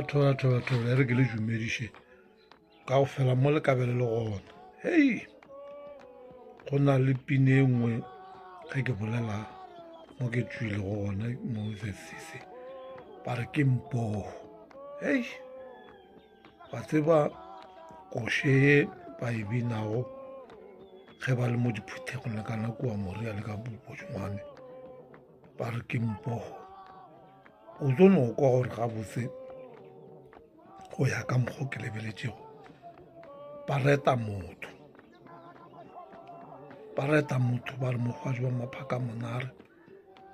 Thobela, thobela, thobela, e re ke le dumediše ka go fela mo le kabele le gona. Hei, go na le pine e nngwe ge ke bolela mo ke tšwile go gona mo ZCC ba re ke mpoho. Hei, wa tseba koše ye ba e binago ge ba le mo diphuthegong le kana kua Moria le ka Bopodingwane ba re ke mpoho. O tlo no kwa gore gabotse go ya ka mokgwa ke lebeletšego ba reta motho ba reta motho ba re mokgwadi wa maphaka monare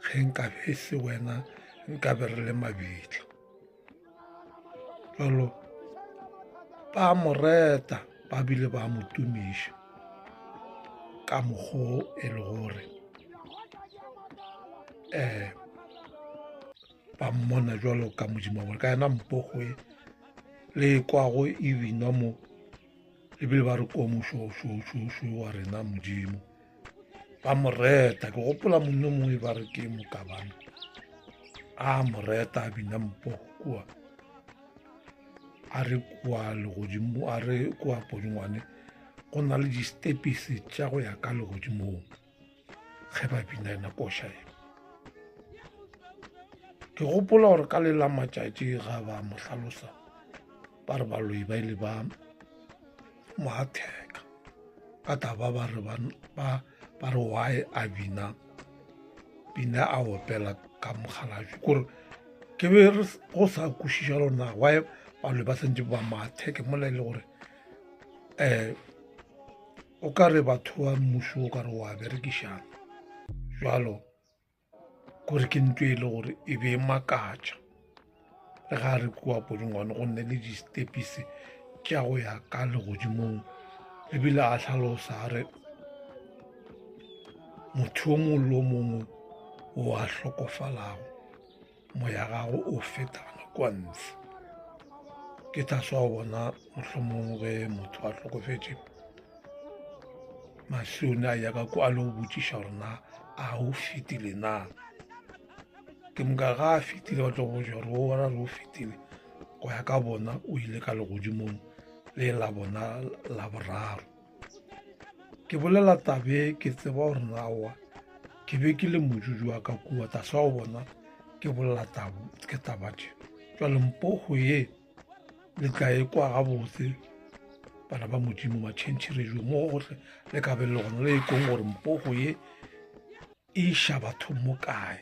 ge nkabe e se wena nkabe re le mabitla jalo ba mo reta ba bile ba mo tumiša ka mokgwa e le gore um ba mmona jalo ka modimo wa bona ka yena mpogo e le e kwago e binwa mo ebile ba re ko mošošošošo wa rena modimo ba mo reta ke gopola monno mongwe ba re ke mokabana a mo reta a bina mpogo kua a re kua legodimo a re kua podingwane go na le distepisi tša go ya ka legodimong ge ba bina yona koša e ke gopola gore ka le la matšatši ga ba mo hlalosa ba re baloi ba ile ba mo atheka ka taba ba re ba re why a bina bina a opela ka mokgalabje kore ke be re go sa kwešiša lona why baloi ba santse ba mo atheke mola e le gore um o ka re batho ba mmušo o ka re wa berekišana jalo kore ke ntlo e le gore e be e makatša le ga re kua podingwane go nne le distepisi tša go ya ka legodimong ebile a hlalosa a re motho yo mongwe le yo mongwe o a hlokofalago moya gago o feta gona kwa ntshe ke tla swa go bona mohlomongwe ge motho a hlokofetše masione a ya ka kwa a le go botšiša gore na a o fetile na ke moka ga a fetile ba tlo go botša gore o ra re o fetile go ya ka bona o ile ka legodimong le la bona la boraro Ke bolela tabe ke tseba gore nawa ke be ke le mojuju wa ka kua tlase wa go bona ke bolela ke taba tše jale mpogo ye le tla e kwa gabotse bana ba modimo matšhentšhirejo mo gohle le ka be le gona le e kong gore mpogo ye e iša batho mo kae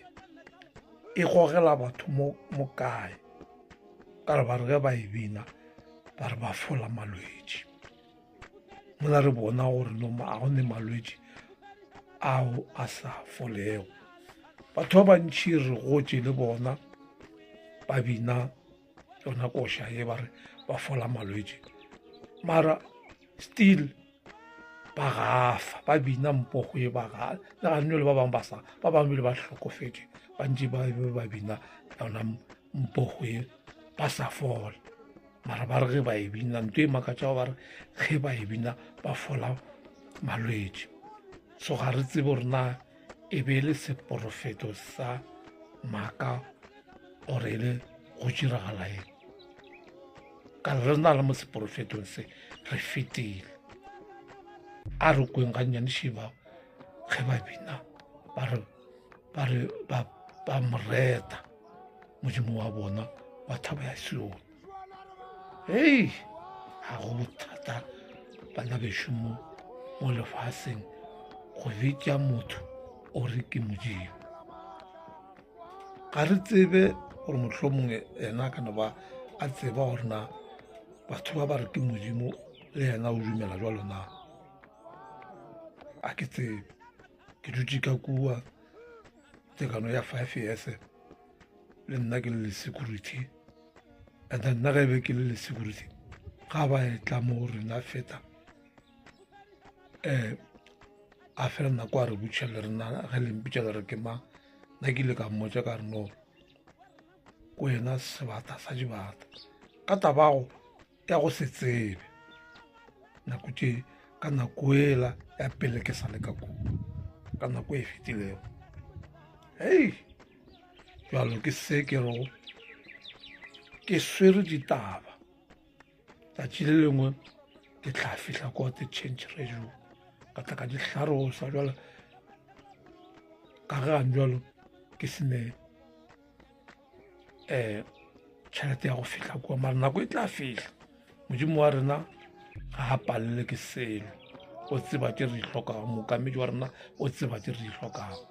e gogela batho mo kae ka re ba re ge ba e bina ba re ba fola malwetši mola re bona gore no a go ne malwetši ao a sa folego batho ba bantšhi re gotše le bona ba bina yona koša ye ba re ba fola malwetši mara still ba gafa ba bina mpogo ye ba ga le gane le ba bangwe ba sa ba bangwe bile ba hlokofetše ba ntše ba be ba bina yona mpogo ye ba sa fola mara ba re ge ba e bina nto e makatšago ba re ge ba e bina ba fola malwetši so ga re tsebe gore na e be e le seporofeto sa maaka or e le go diragala eng ka re na le mo seporofetong se re fetile a re kweng gannyane šiba ge ba bina ba re ba re ba ba moreta modimo wa bona wa thaba ya sione hei ga go bothata bana bešo mo mo lefaseng go bitša motho o re ke modimo ga re tsebe gore mohlomongwe yena a ka no ba a tseba gore na batho ba ba re ke modimo le yena o dumela jalo na a ke tsebe ke dutše ka kua tekano ya 5 years le nna ke le le security and then nna ge be ke le le security ga ba e tla mo go rena feta um a fela nako a re botšha le rena ge le mpitša le re ke mang nna ke ile ka mmotša ka re no ko wena sebata sa dibata ka tabago ya go se tsebe nako tše ka nako ela ya pele ke sa le ka kua ka nako e fetilego hei jalo ke se ke rego. Ke swere ditaba. Tšatši le lengwe ke tla fihla kwa the change radio ka tla ka di hlarosa jwale ka ge gang jwalo ke sene um tšhelete ya go fihla kua mara nako e tla fihla modimo wa rena ga a palele ke selo o tseba tše re di hlokago mookamedi wa rena o tseba tše re di hlokago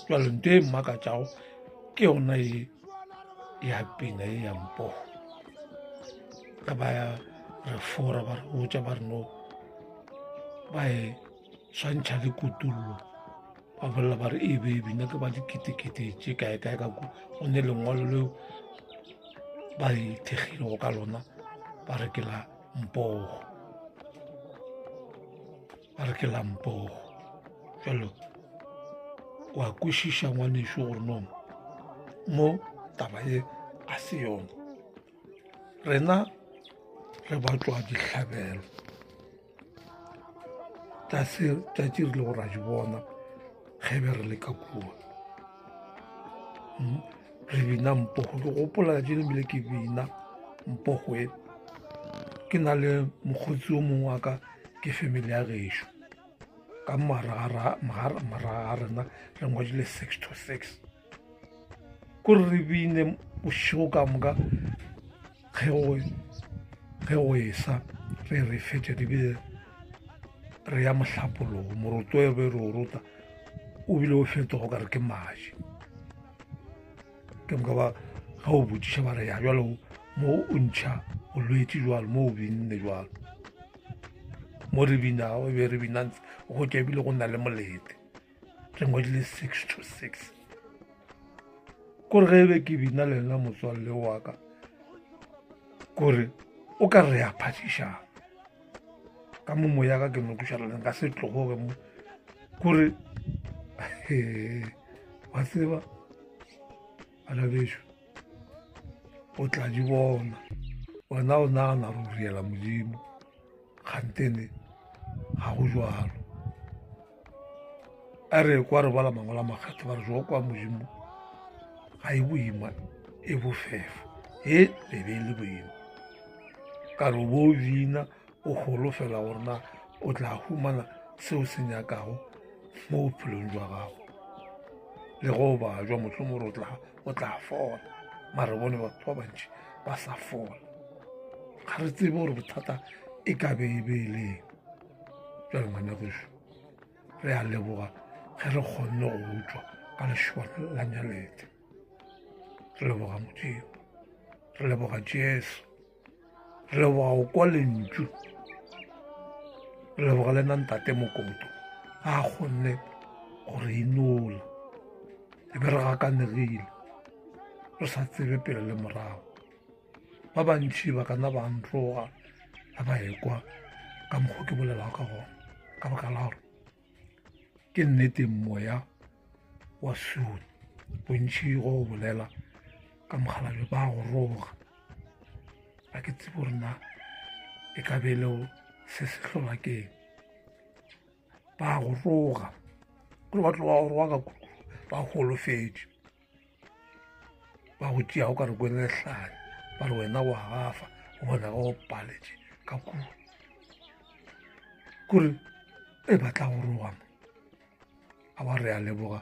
jalo nto e mmakatšago ke yona e ya pina e ya mpogo ge ba ya re fora ba re botša ba re no ba e swantšha le kutullo ba bolela ba re e be e bina ke ba diketekete tše kae kae ka ko go ne lengwalo leo ba ithekgilego ka lona ba re ke la mpogo ba re ke la mpogo jalo wa kwešiša ngwanešu gore no mo taba ye a se yona rena re batlwa dihlabelo tša se tšatši re le go ra di bona ge be re le ka kua hmm? re bina mpogo ke gopola tšatši le bile ke bina mpogo e ke na le mokgotsi o mongwe wa ka ke family ya gešo ka maraga a rena re ngwadile 6 to 6 kore re bine bošego ka moka ge go ge go esa re re fetše re bile re ya mohlapologo moroto e be re o rota o bile o fetogo ka re ke maji ke moka ba ga o botšiša ba re ya jalo mo o ntšha bolwetši jalo mo o binne jalo mo re binago e be re bina go tša ebile go na le molete re ngwadile 6 to 6 kore ge e be ke bina le nna motswalle wa ka kore o ka re ya phadišana ka mo moya ka ke no tlošala nka se tlogoge mo kore wa tseba bana bešo o tla di bona wena o nagana re o riela modimo kgantene ga go jalo a re kwa re bala mangwalo a makgetho ba re jo kwa modimo ga e boima e bofefo e e be e le boima ka re bo bina o holofela gore na o tla humana seo se nyakago mo bophelong jwa gago le go bajwa mohlomong gore o tla fola mare bone batho ba bantši ba sa fola ga re tsebe gore bothata e ka be e be e leng jale ngwana gešo re a leboga ge re kgonne go utswa ka lešobana la nyalete re leboga modimo re leboga jesu re leboga go kwa lentšu re leboga le nna ntate mokoto a kgonne go re inola e be re gakanegile re sa tsebe pele le morago ba bantši ba ka nna ba ntloga ba ba ekwa ka mokgwa ke bolelago ka gona ka baka la gore ke nnete moya wa sone bontši go go bolela ka mokgalabje ba go roga ga ke tsebe gore na e ka be leo se se hlola keng ba go roga kore ba tloga go roga ka kudu ba golofetše ba go tšea o ka re kwele lehlane ba re wena wa gafa o bona ga o paletše ka kua kore e batla go rogana a ba re a leboga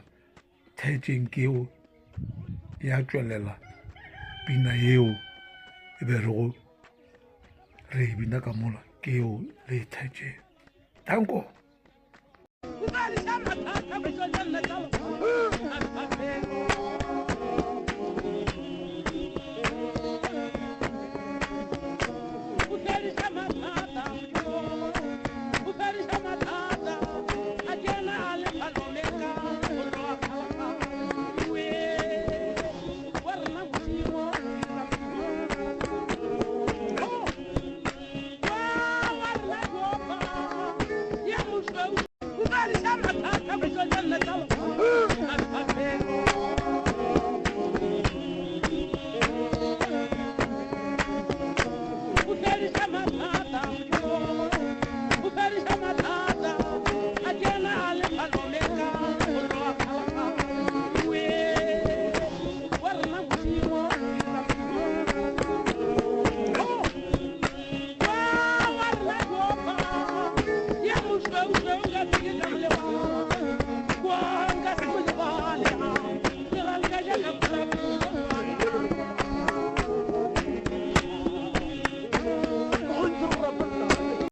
theetšeng keo ya tšwelela pina yeo e be rego re e bina ka mola ke yeo le e theetšeng danko.